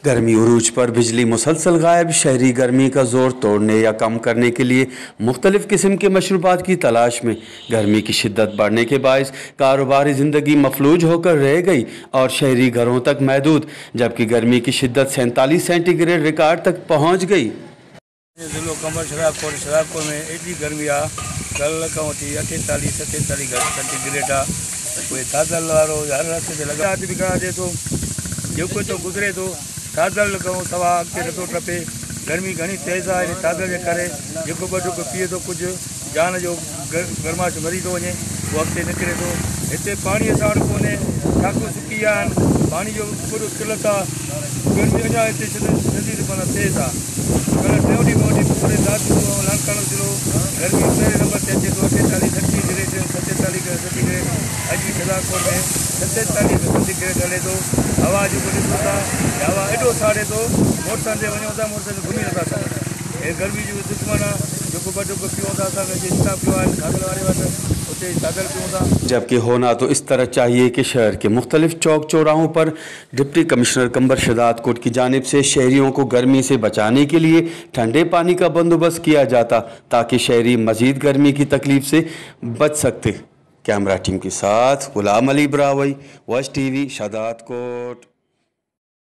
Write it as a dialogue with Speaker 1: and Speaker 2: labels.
Speaker 1: गर्मी उरूज पर बिजली मुसलसल गायब, शहरी गर्मी का जोर तोड़ने या कम करने के लिए मुख्तलिफ़ किस्म के मशरूबात की तलाश में। गर्मी की शिद्दत बढ़ने के बायस कारोबारी ज़िंदगी मफलूज होकर रह गई और शहरी घरों तक महदूद, जबकि गर्मी की शिद्दत 47 सेंटीग्रेड रिकॉर्ड तक पहुँच गई।
Speaker 2: ज़िलो कंबर शराबकोट में एॾी गर्मी आहे, कल्ह खां वठी 48 47 सेंटीग्रेड आहे। कोई थादल वारो हर रस्ते ते लॻा बि अचे थो, जेको थो गुज़रे थो थादल खां सवा अॻिते नथो टपे। गर्मी घणी तेज़ आहे, हिन थादल जे करे जेको ॿ ढुक पीए थो कुझु जान जो गरमाश मरी थो वञे, उहो अॻिते निकिरे थो। हिते पाणी असां वटि कोन्हे, ठाकुर सुकी विया आहिनि, पाणी जो वॾो किलत आहे। गर्मी अञा हिते शदीद माना तेज़ आहे। कल्ह टियों ॾींहुं खां वठी पूरे दादू ऐं लाड़काणो ज़िलो गर्मी पहिरें नंबर ते अचे थो, 48 सेंटीग्रेड 47 सेंटीग्रेड। अॼु बि शदाकोट में 47 सेंटीग्रेड हले थो। हवा जेको ॾिसो था, हवा एॾो साड़े थो, मोटरसाइकिल ते वञूं था मोटरसाइकिल घुमी नथा सघूं। हे गर्मी जो दुश्मन आहे, जेको ॿ ढुक पीऊं था असां जिता पियो आहे थादल वारे वटि, उते थादल पीऊं था।
Speaker 1: जबकि होना तो इस तरह चाहिए कि शहर के मुख्तलिफ चौक चौराहों पर डिप्टी कमिश्नर कंबर शहदादकोट की जानिब से शहरियों को गर्मी से बचाने के लिए ठंडे पानी का बंदोबस्त किया जाता, ताकि शहरी मज़ीद गर्मी की तकलीफ से बच सकते। कैमरा टीम के साथ गुलाम अली ब्रावई, वश टीवी, शहदादकोट।